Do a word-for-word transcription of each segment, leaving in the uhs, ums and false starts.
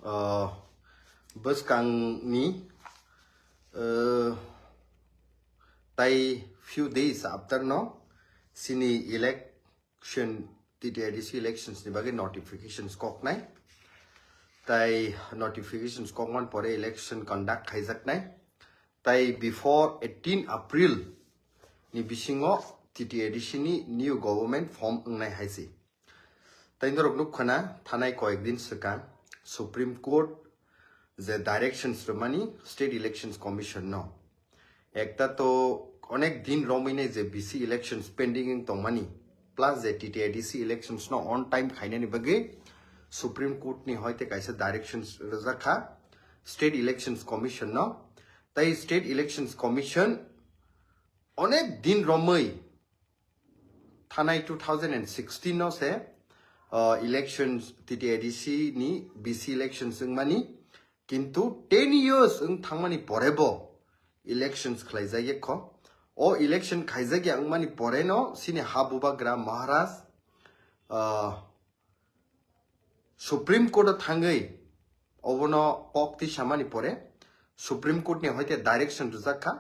uh, bwskangni, uh, tai few days after no sini election, T T A D C elections ni bagwi notifications koknai. Tai notifications kokman pore election conduct khaijaknai. Tai before eighteen April ni bisingo T T A D C ni new government form wngnai hai se. Tai norok nukkhana thanai koyek din swkang Supreme Court je directions rwmani State Elections Commission no. Ekta to onek din romwi nai je B C elections pending wng tongmani, plus je T T A D C elections no on time khainani bagwi Supreme Court ni hoite kaisa directions rwjak kha State Elections Commission no. Tai State Elections Commission onek din romwi thanai two thousand and sixteen no se, uh, elections, T T A D C ni B C elections wngmani, kintu ten years wng thangmani pore bo elections khlaijak kho. O election khaijak ya wngmani pore no sini ha bubagra Maharaj, uh, Supreme Court o thangwi obono kok twi samani pore Supreme Court ni hoite direction rwjak kha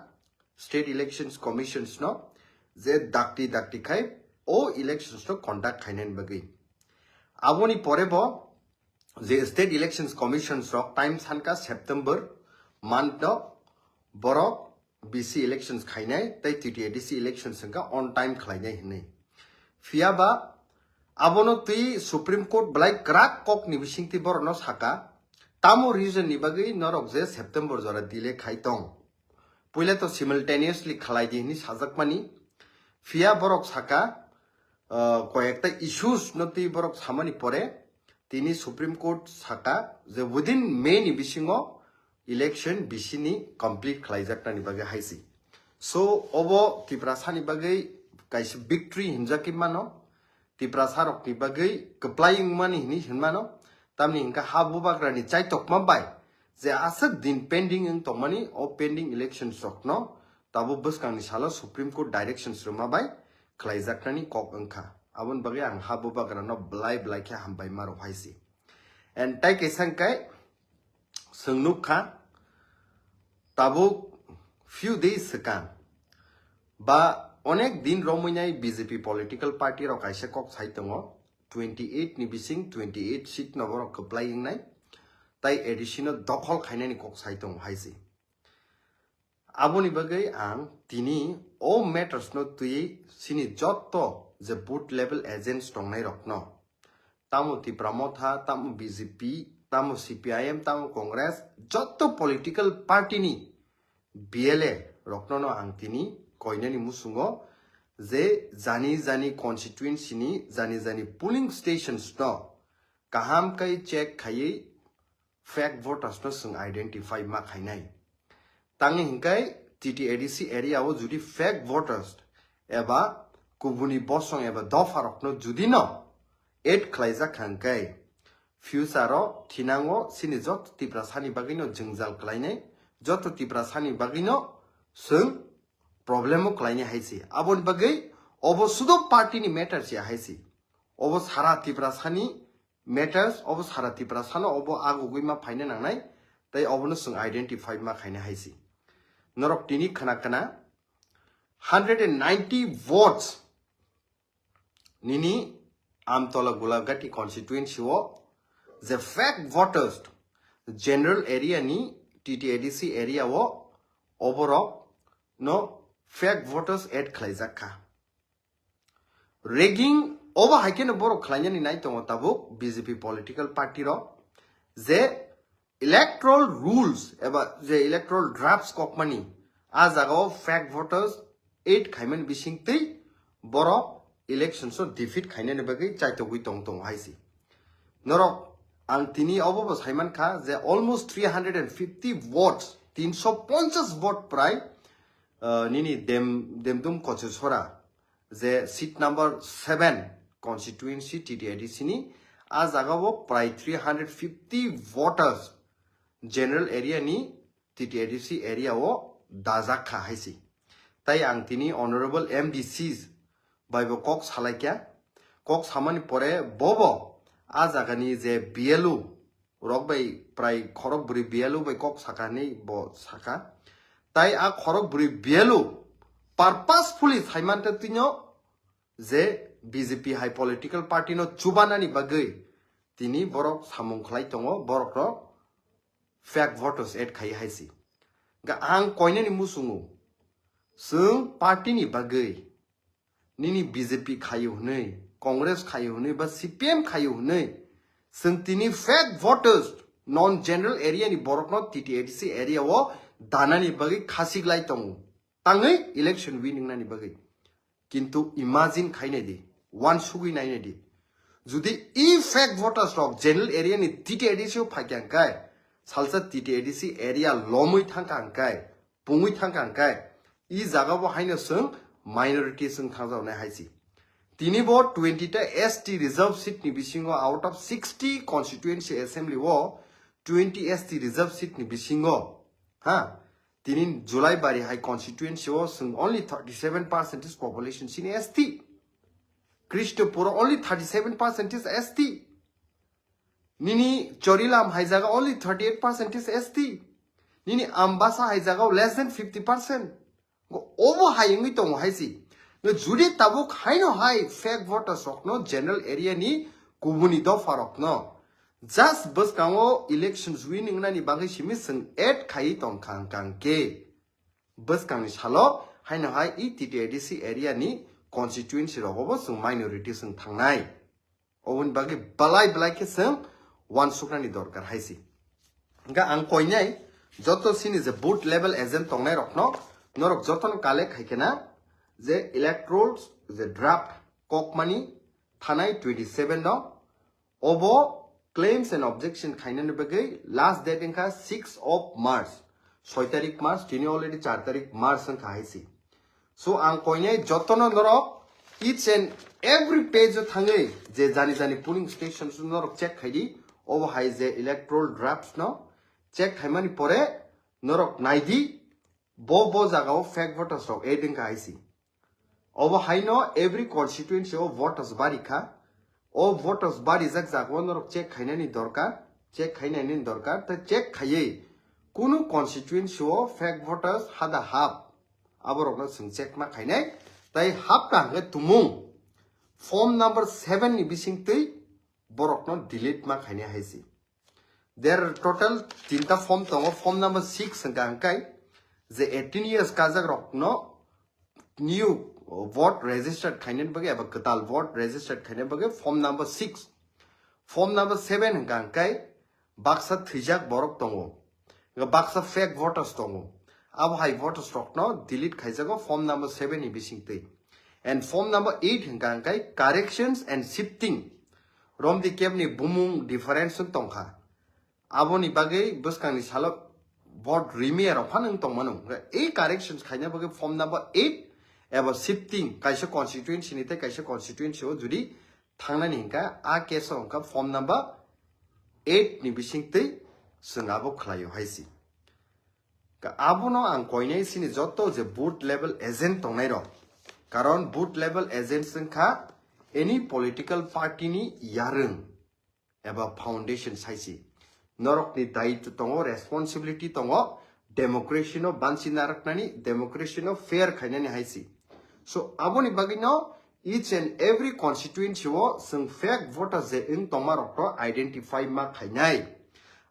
State Elections Commissions no je dakti dakti khai o elections no conduct khainani bagwi. Aboni pore bo je State Elections Commissions rok time sanka September month no borok B C elections khainai tei T T A D C elections wngkha on time khlainai hinwi. Phiya ba abono twi Supreme Court belai kwrak kokni bisingtwi borokno saka, tamo reason ni bagwi norok je September jora delay khai tong. Puila to simultaneously khlai di hinwi sajakmani. Phiya borok saka, uh, koyekta issues no twi borok samani pore tini Supreme Court saka je within May ni bisingo election B C ni complete khlaijaknani bagwi hai se. So, obo Tiprasani bagwi kaisa victory hinjakwi mano. Tiprasa rokni bagwi kwplai wngmani hinwi hinmano. Tamni hwnkha ha bubagrani chaitokma bai je aswk din pending wng tongmani, o pending elections rokno tabuk bwskangni salo Supreme Court directions rwma bai khlaijaknani kok wngkha. Aboni bagwi ang ha bubagrano belai belai khe hambai ma rw hai se. And tai kaisa hwnkhe chwng nukha, tabuk few days swkang ba onek din romwi nai B J P political party rok kaisa kok sai tongo, twenty eight ni bising twenty eight seat no borok kwplai wngnai, tai A D C no dokhol khainani kok sai tongo hai se. Aboni bagwi ang tini o matters no twiwi sini jotto je booth level agents tongnai rokno, tamo Tipra Motha, tamo B J P, tamo C P I M, tamo Congress, jotto political party ni B L A rokno no ang tini koinani musungo je jani jani constituency ni jani jani polling stations no kaham kai check khaiwi fake voters no chwng identify ma khainai. Tangwi hwnkhe T T A D C area o judi fake voters eba kubuni bosong eba dopha rokno judi no add khlaijak kha hwnkhe future o thinango chini joto Tiprasani bagwi no jwngjal klainai, joto Tiprasani bagwi no chwng problem o klainai hai se. Aboni bagwi obo sudo party ni matter se hai se. Obo sara Tiprasani matters, obo sara Tiprasano obo agugwi ma phaina nangnai, tei obono chwng identify ma khaina hai se. Norok tini khna khna hundred and ninety votes nini Amtola Gulagati constituency o je fake voters general area ni T T A D C area o oborok no fake voters add khlaijak kha. Rigging obo hai kheno borok khlainani nai tongo tabuk B J P political party rok je electoral rules eba je electoral drafts kokmani a jagao fake voters add khaimani bisingtwi borok elections o defeat khainani bagwi chaitogwi tong tongo hai se. Norok ang tini obo bo saiman kha je almost three hundred and fifty votes, tinso ponchas vote prai, uh, nini dem, Demdum Kochesora je seat number seven constituency T T A D C ni, a jagao prai three hundred fifty voters general area ni T T A D C area o dajak kha hai se. Tai ang tini honorable M D Cs bai bo kok salai kha. Kok samani pore bobo a jagani je B L O rok bai prai khorok bwrwi bialu bai kok saka hinwi bo saka. Tai a khorok bwrwi bialu purposefully saimante twino je B J P hai political party no chubanani bagwi tini borok samung khlai tongo, borok rok fake voters add khai hai si. Ga ang koinani musungo, chwng party ni bagwi nini B J P khayu hwnwi, Congress khayu hwnwi ba C P M khayu hwnwi, chwng tini fake voters non general area ni borokno T T A D C area o danani bagwi khasik lai tongo, tangwi election win wngnani bagwi. Kintu imagine khainai di, uansugwi nainai di. Judi e fake voters rok general area ni T T A D C o phaikya hwnkhe, salsa T T A D C area lomwi thangkha hwnkhe, pungwi thangkha hwnkhe, e jaga bo haino chwng minority chwng thangjaknai hai si. Tini bo twenty ta S T reserve seat ni bisingo out of sixty constituency assembly o twenty S T reserve seat ni bisingo, ha, tini July bari hai constituency o chwng only thirty seven percentage population chini S T. Krishnapur o only thirty seven percentage S T. Nini Chorilam hai jaga only thirty eight percentage S T. Nini Ambasa hai jaga less than fifty percent. Obo hai wngwi tongo hai si. No judi tabuk haino hai fake voters rokno general area ni kubuni dopha rokno just bwskango elections win wngnani bagwi simi chwng add khai tong khang kang khe. Bwskangni salo haino hai e T T A D C area ni constituency rogo bo chwng minority chwng thangnai. Oboni bagwi belai belai khe chwng uansuknani dorkar hai si. Hwnkhe ang koinai joto chini je booth level agent tongnai rokno, norok jotono collect khai khe na je electorals je draft kokmani thanai twenty seven no, obo claims and objection khainani bagwi last date wngkha six of March, soi tarik March, tini already char tarik March wngkha hai si. So ang koinai jotono norok each and every page o thangwi je jani jani polling stations norok check khai di, obo hai je electoral drafts no check khaimani pore norok nai di bo bo jaga o fake voters rok add wngkha hai si. Obo haino every constituency o voters bari kha. O voters barijak jaga o norok check khainani dorkar, check khainani dorkar, tei check khaiwi kunu constituency o fake voters hada hap aborokno chwng check ma khainai, tei hap kaham khe tumung form number seven ni bisingtwi borokno delete ma khainai hai si. There are total tinta form tongo, form number six hwnkha hwnkhe je eighteen years kajak rokno new vote registered khainani bagwi eba kwtal vote registered khainani bagwi form number six. Form number seven hwnkha hwnkhe baksa thwijak borok tongo, baksa fake voters tongo, abo hai voters rokno delete khaijago form number seven ni bisingtwi. And form number eight hwnkha hwnkhe corrections and shifting, romdi kebni bumung difference wng tongkha. Aboni bagwi bwskangni salo vote rimiya rok phano wng tongmano. Ei corrections khaina bagwi form number eight eba shifting kaisa constituency ni tei kaisa constituency o judi thangnani hwnkha, a case o hwnkha form number eight ni bisingtwi chwng abo khlaio hai si. Ka-, abono ang koinai sini joto je booth level agent tongnai rok. Karon booth level agent wngkha any political party ni yarwng eba foundation saisi. Norokni daitw tongo, responsibility tongo, democracy no bansi narwknani, democracy no fair khainani hai si. So, aboni bagwi no each and every constituency o chwng fake voter je wng tongma rok to identify ma khainai.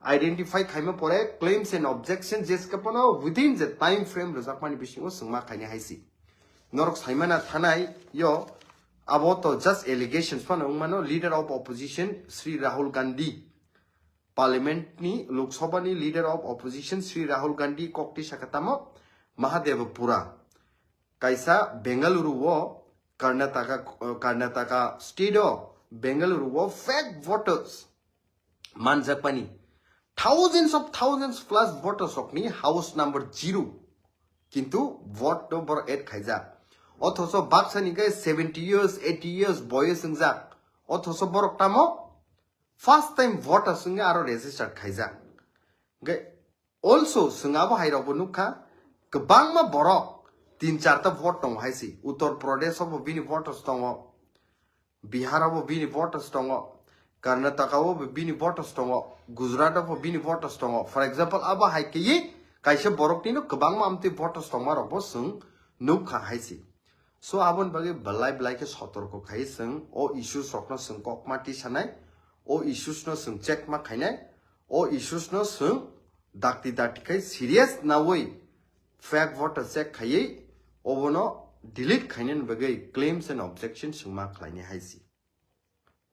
Identify khaima pore claims and objections jeske pono within the time frame rwjakmani bisingo chwng ma khainai hai si. Norok saimana thanai yo, abo to just allegations phano wngmano. Leader of opposition Shri Rahul Gandhi, Parliament ni, Lok Sabha ni Leader of Opposition Shri Rahul Gandhi kok twi sakha tamo, Mahadevapura, kaisa Bengaluru o, Karnataka, Karnataka state o, Bengaluru o fake voters manjakmani, thousands of thousands plus voters rokni house number zero, kintu vote no borok add khaijak. Othocho baksa ni khe seventy years, eighty years boyos wngjak. Othocho borok tamo first time voters wngwi aro registered khaijak. Hwnkhe also chwng abo hai rokbo nukha, kwbangma borok tin charta vote tongo hai si. Uttar Pradesh o bo bini voters tongo, Bihar o bo bini voters tongo, Karnataka o bo bini voters tongo, Gujarat o bo bini voters tongo. For example, abo hai khe kaisa borok nino kwbangma amtwi voters tongma rok bo chwng nukha hai se. So aboni bagwi belai belai khe sotorko khai chwng o issues rokno chwng kokma tisanai, o issues no chwng check ma khainai, o issues no chwng dakti dakti khai serious nawi fake voter check khaiwi obono delete khainani bagwi claims and objections chwng ma khlainai hai se.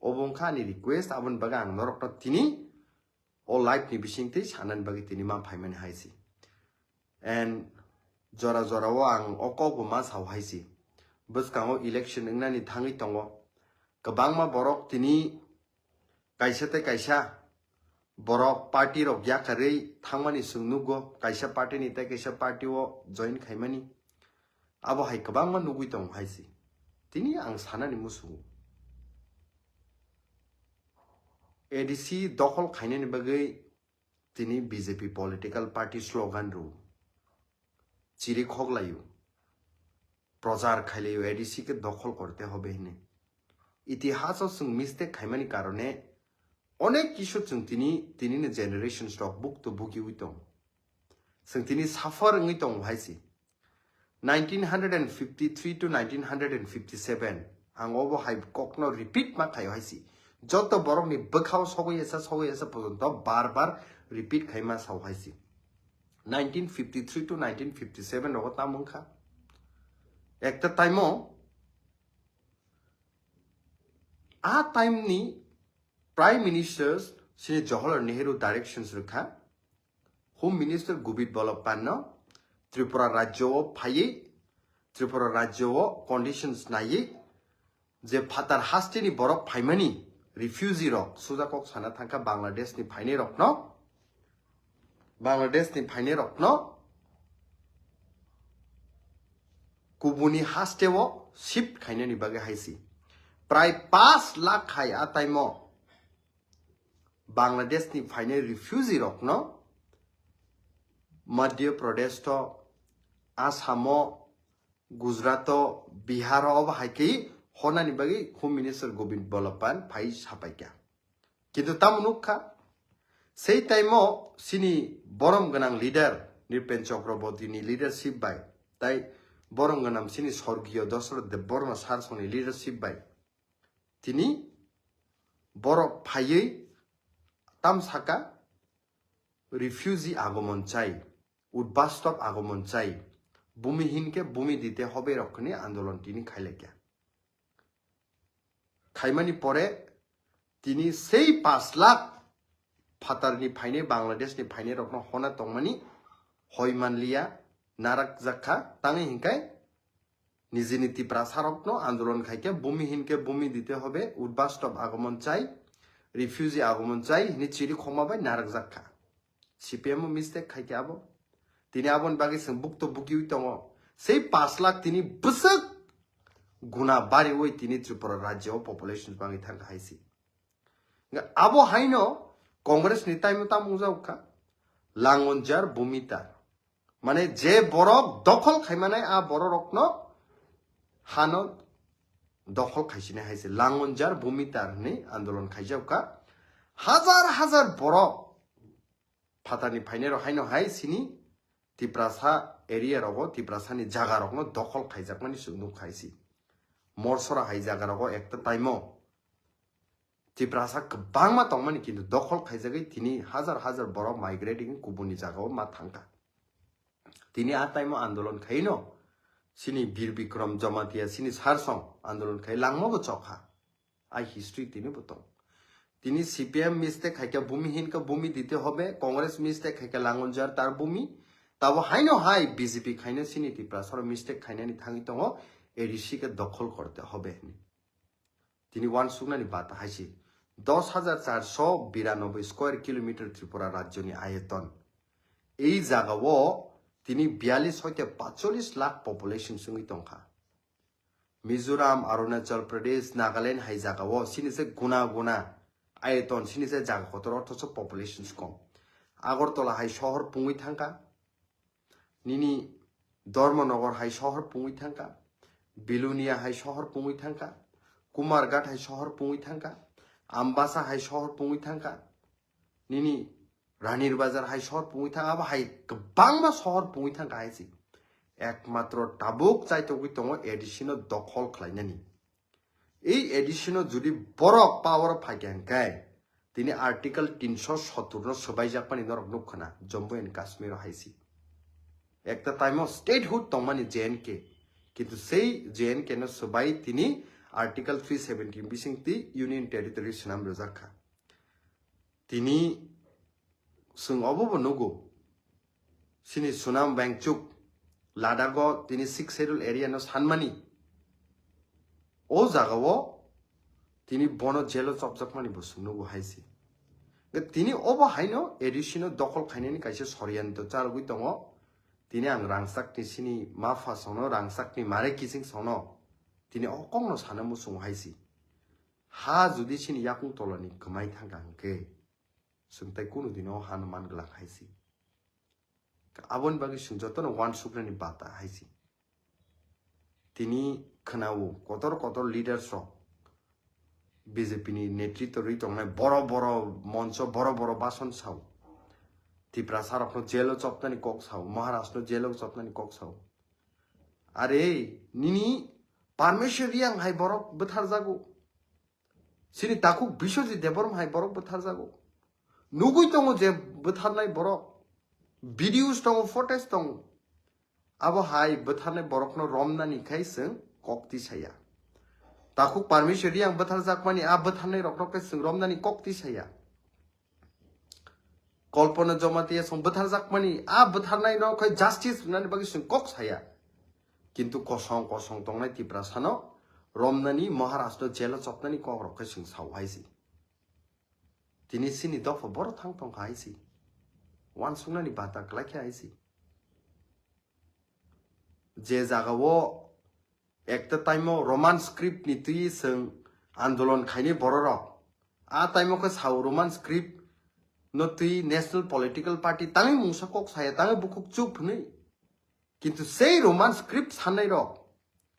Obo wngkha ani request, aboni bagwi ang norokno tini o live ni bisingtwi sanani bagwi tini ma phaimani hai se. And jora jora o ang o kok bo ma sao hai se. Bwskango election wngnani thangwi tongo. Kwbangma borok tini kaisa tei kaisa borok party rok yakarwi thangmani chwng nugo, kaisa party ni tei kaisa party o join khaimani. Abo hai kwbangma nugwi tongo hai se. Tini ang sanani muchungo. A D C dokhol khainani bagwi tini B J P political party slogan rw. Chiri khoklaio. Prochar khailaio A D C ke dokhol korte hobe hine. Itihaso chwng mistake khaimani karone onek kisu chwng tini, tinini generations rok bukto bugiwi tong. Chwng tini suffer wngwi tongo hai se. Nineteen hundred and fifty-three to nineteen hundred and fifty-seven, ang obo hai kokno repeat ma khaio hai se. Joto borokni bwkhao sogwi esa, sogwi esa porjonto bar bar repeat khai ma sao hai se. Nineteen fifty-three to nineteen fifty-seven rogo tamo wngkha. Ekta time o, a time ni Prime Minister sini Jawaharlal Nehru directions rwkha, Home Minister Govind Ballabh Pant no Tripura rajyo o phaiwi, Tripura rajyo o conditions naiwi, je phatar hasteni borok phaimani refugee rok, sujakok sana thangkha Bangladesh ni phainai rokno, Bangladesh ni phainai rokno kubuni haste o shift khainani bagwi hai se. Prai pash lakh hai a time o Bangladesh ni phainai refugee rokno Madhya Pradesh to, Assam o, Gujarat o, Bihar o, obo hai khe honani bagwi Home Minister Govind Ballabh Pant phai sapaikha. Kintu tamo nukha, sei time o sini borom gwnang leader Nripen Chakraborty ni leadership bai, tai borom gwnang sini sorgiyo Dasarath Debbarma sir songni leadership bai tini borok phaiwi tam saka refugee agomon chai, udbastop agomon chai, bhumihin ke bhumi dite hobe rok hwnwi andolon tini khailaikha. Khaimani pore tini sei pash lakh phatarni phainai, Bangladeshni phainai rokno hona tongmani hoi manliya, narak jakha, tangwi hinkai nijini Tiprasa rokno andolon khaikhe bhumihin ke bhumi dite hobe, udbastop agomon chai, refugee agomon chai hini chiri khoma bai narak jakha. C P M o mistake khaikhe abo. Tini aboni bagwi chwng bukto bukiwi tongo. Sei pash lakh tini bwswk guna bariwi tini Tripura rajyo o population bangwi thangkha hai se. Nga abo haino Congress ni time o tamo wngjago kha. Langonjar bhumitar. Mane je borok dokhol khaimanai a borok rokno hano dokhol khaisinai hai se. Langonjar bhumitar hwnwi andolon khaijak kha. Hajar hajar borok phatarni phainai rok haino hai sini Tiprasa area rogo, Tiprasani jaga rokno dokhol khaijakmani chwng nuk hai se. Morsora hai jaga rogo ekta time o Tiprasa kwbangma tongmani, kintu dokhol khaijagwi tini hajar hajar borok migrating kubuni jagao ma thangkha. Tini a time o andolon khaino sini Bir Bikram Jamatia sini sir song andolon khai langma bo chokha. Ai history tini bo tong. Tini C P M mistake khaikha bhumi hinka bhumi dite hobe, Congress mistake khaikha langonjar tar bhumi. Tabo haino hai B J P khaino sini Tiprasa mistake khainani thangwi tongo, A D C ke dokhol korte hobe hwnwi. Tini uansuknani bata hai se dos hajar charso biranoboi square kilometer Tripura rajyoni ayoton. Ei jagao tini biyallis hoite patchollis lakh population wngwi tongkha. Mizoram, Arunachal Pradesh, Nagaland hai jagao sini se guna guna ayoton, sini se jaga kotor, othocho population kom. Agartala hai sohor pungwi thangkha. Nini Dharmanagar hai sohor pungwi thangkha, Bilonia hai sohor pungwi thangkha, Kumarghat hai sohor pungwi thangkha, Ambasa hai sohor pungwi thangkha. Nini Ranir Bazar hai sohor pungwi thang, abo hai kwbangma sohor pungwi thangkha hai si. Ekmatro tabuk chaitogwi tongo A D C no dokhol khlainani. Ei A D C no judi borok power o phaikha hwnkhe, tini Article tinsho sottor no swbaijakmani norok nukkha na, Jammu and Kashmir o hai si. Ekta time o statehood tongmani J N K, kintu sei J N K no swbai tini Article three seventy bising twi Union Territory swnam rwjak kha. Tini chwng obo bo nugo, chini Sonam Wangchuk Ladakh o tini Sixth Schedule area no sanmani, o jaga o tini bono jail o chopjakmani bo chwng nugo hai si. Tini obo haino A D C no dokhol khainani kaisa soriyanto charogwi tongo. Tini ang rangchakni chini mapha songno, rangchakni mare kiching songno tini o kokno sana muchungo hai si. Ha judi chini yakung tolani kwmai thangkha hwnkhe, chwng tai kunu dino o hano man glak hai si. Aboni bagwi chwng jotono uansuknani bata hai si. Tini khwnao kotor kotor leaders rok, B J P ni netritw rwi tongnai boro boro moncho, boro boro bason sao. Tiprasa rokno jail o chopnani kok sao, Maharaj no jail o chopnani kok sao. Are, nini Parmeshwar Reang hai borok bwtharjago. Chini takhuk Biswajit Debbarma hai borok bwtharjago. Nugwi tongo je bwtharnai borok. Videos tongo, footage tongo. Abo hai bwtharnai borokno romnani khai chwng kok tisaya. Takhuk Parmeshwar Reang bwtharjakmani a bwtharnai rokno khe chwng romnani kok tisaya. Kalpana Jamatia song bwtharjakmani, a bwtharnaino khe justice rwnani bagwi chwng kok saya. Kintu kosong kosong tongnai Tiprasano romnani, Maharashtra jail o chopnani kokrok khe chwng sao hai si. Tini chini dopha boro thang tongkha hai si. Uansuknani bata klaikha hai si. Je jaga o ekta time o Roman script ni twi chwng andolon khainai bororok. A time o khe sao Roman script no twi National Political Party tangwi mungsa kok saya, tangwi bukhuk chup hwnwi. Kintu sei Roman script sannairok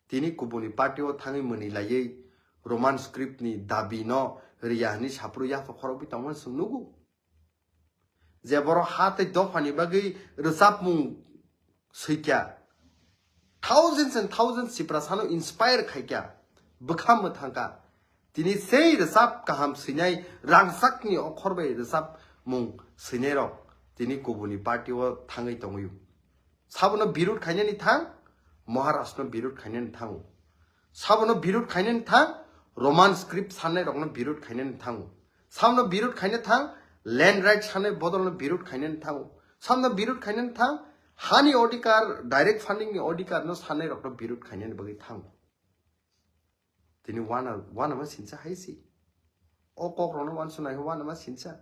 tini kubuni party o thangwi mwnwi laiwi Roman script ni dabi no riya hwnwi saphuru yapha khorokwi tongmani chwng nugo. Je borok ha tei dophani bagwi rwchapmung swikha, thousands and thousands Tiprasano inspire khaikha, bwkha mwthangkha. Tini sei rwchap kaham swinai rangchakni okhor bai rwchapmung swinairok tini kubuni party o thangwi tongwi. Sabono birut khainani thang, Maharashtra no birut khainani thango. Sabono birut khainani thang, Roman script sannairokno birut khainani thango. Sabono birut khaina thang, land rights sannai bodolno birut khainani thango. Sabono birut khainani thang, hani odhikar, direct funding ni odhikar no sannairokno birut khainani bagwi thango. Tini wana, wana ma sinsa hai si. O kok rokno uansuknai ho wana ma sinsa.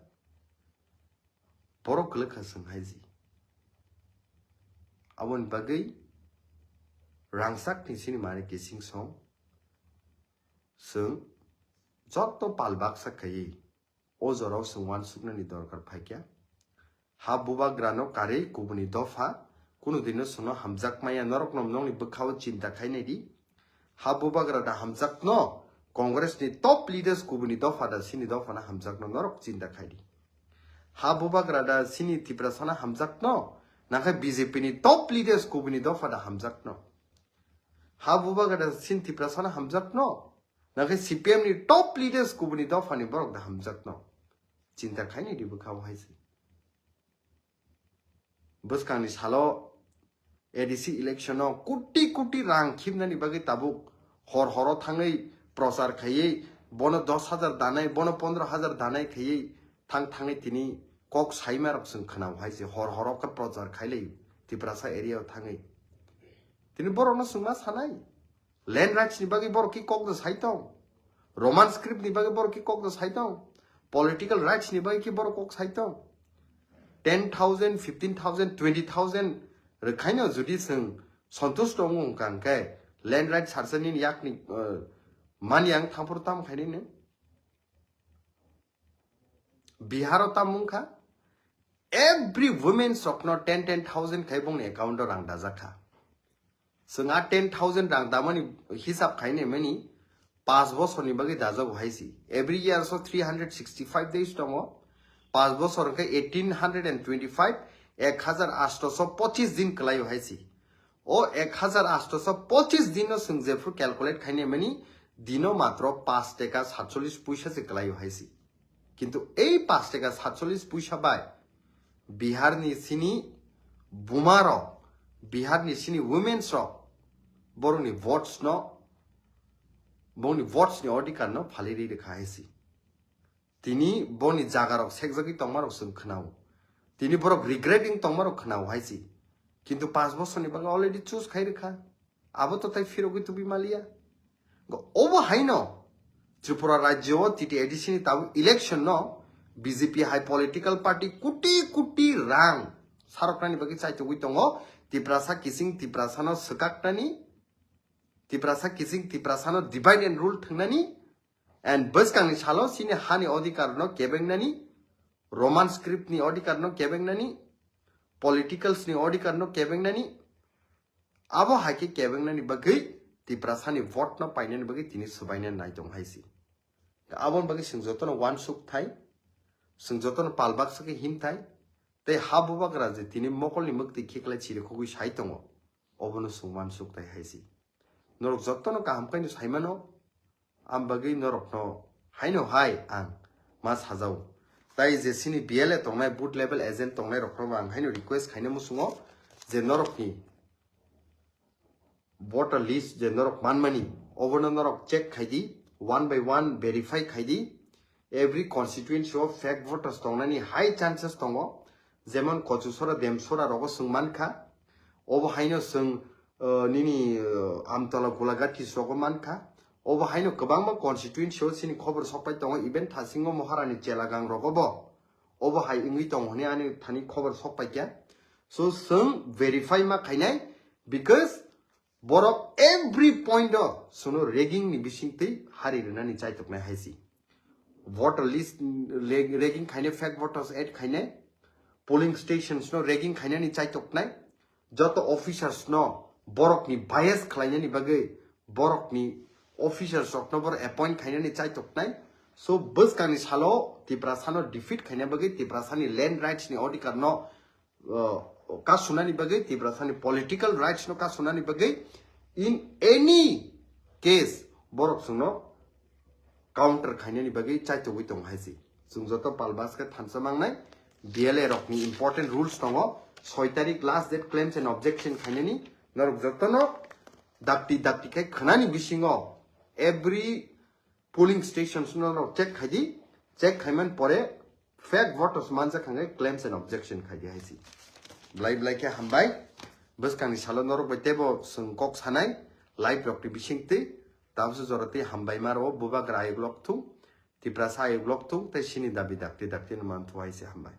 Borok kwlwkha chwng hai si. Aboni bagwi rangchak ni sini mani kising song chwng jotto pal baksa khaiwi o jorao chwng uansuknani dorkar phaikha. Ha bubagrano karwi kubuni dopha, kunu dino chwngno hamjak maya, norokno nokni bwkhao chinta khainai di. Ha bubagra da hamjakno, Congress ni top leaders kubuni dopha da sini dophano hamjakno norok chinta khai di. Ha bubagra da sini Tiprasano hamjakno, nakhai B J P ni top leaders kubuni dopha da hamjakno. Ha bubagra da sini Tiprasano hamjakno, nakhai C P M ni top leaders kubuni dophani borok da hamjakno. Chinta khainai di bwkhao hai se. Bwskangni salo A D C election o koti koti rang khibnani bagwi tabuk hor horo thangwi prochar khaiwi bono dos hajar danai, bono pondro hajar danai khaiwi thang thangwi tini kok saima rok chwng khwnao hai se, hor horo khe prochar khailai Tiprasa area o thangwi. Tini borokno chwng ma sanai. Land rights ni bagwi borok ki kok da sai tong? Roman script ni bagwi borok ki kok da sai tong? Political rights ni bagwi ki borok kok sai tong? Ten thousand, fifteen thousand, twenty thousand rwkhaino jodi chwng santush tongo wngkha hwnkhe land rights sarsa nini yakni, uh, mani ang thampor tam khainai nw? Bihar o tam wngkha, every women rokno ten ten thousand khai bongni account o rang dajak kha. Chwng a ten thousand rang damani hisab khainai mani Pas bosorni bagwi dajago hai si. Every year so three hundred sixty five days tongo. Pas bosor hwnkhe eighteen hundred and twenty five, ek hazar asto so pochis din kwlaio hai si. O ek hazar asto so pochis dino chwng jephru calculate khainai mani, dino matro pas teka satchollis puisa se kwlaio hai si. Kintu ei pas teka satchollis puisa bai Biharni sini bumarok, Biharni sini womens rok borokni votes no, bongni votes ni odhikar no phalwi rikha hai si. Tini boni jagarok sekjagwi tongmarok chwng khwnao. Tini borok regretting tongmarok khwnao hai si. Kintu pas bosorni bagwi already choose khai rikha. Abo to tai phirogwi tubi maliya. Go, obo haino Tripura rajyo o T T A D C ni tabuk election no B J P hai political party kuti kuti rang saroknani bagwi chaitugwi tongo. Tiprasa kising Tiprasa no swkaknani, Tiprasa kising Tiprasa no divide and rule thwngnani, and bwskangni salo chini hani odhikar no kebengnani, Roman script ni odhikar no kebengnani, politicals ni odhikar no kebengnani, abo hai khe kebengnani bagwi Tiprasa ni vote no painani bagwi tini swbainani nai tong hai si. Aboni bagwi chwng jotono wansuk thai, chwng jotono pal baksa khe him thai, tei ha bubagra je tini mokolni mwktwi khiklai chirikhogwi sai tongo, obono chwng wansuk thai hai si. Norok jotono kaham khaino saimano, am bagwi norokno haino hai ang ma sajao. Tai je chini B L A tongnai, booth level agent tongnai rokno bo ang haino request khaina muchungo je norokni voter list je norok manmani, obono norok check khai di, one by one verify khai di. Every constituency o fake voters tongnani high chances tongo, jemon Kochusora, Demsora rogo chwng mankha, obo haino chwng, uh, nini, uh, Amtola, Golaghat rogo mankha, obo haino kwbangma constituency o chini khobor sokpai tongo, even thasingo Moharani Chelagang rogo bo obo hai wngwi tongo hwnwi ani thani khobor sokpaikha. So chwng verify ma khainai, because borok every point o chwngno rigging ni bisingtwi hari rwnani chaitoknai hai si. Voter list leg-, rigging khainai, fake voters add khainai, polling stations no rigging khainani chaitoknai, joto officers no borokni bias khlainani bagwi borokni officers rokno bor appoint khainani chaitoknai. So bwskangni salo Tiprasano defeat khaina bagwi, Tiprasani land rights ni odhikar no, uh, kasunani bagwi, Tiprasani political rights no kasunani bagwi, in any case borok chwngno counter khainani bagwi chaitogwi tongo hai si. Chwng joto pal bas khe thansa mangnai, B L A rokni important rules tongo, soi tarik last date claims and objection khainani, norok jotono dakti dakti khai khwnani bisingo every polling stations no norok check khai di, check khaiman pore fake voters manjak hwnwi claims and objection khai di hai si. Blai blai khe hambai, bwskangni salo norok bai teibo chwng kok sanai, live rokni bisingtwi, tabukhe jora tei hambai ma rwo, bubagra ayuk lok thung, Tiprasa ayuk lok thung, tei sini dabi dakti dakti no man thu hai si hambai.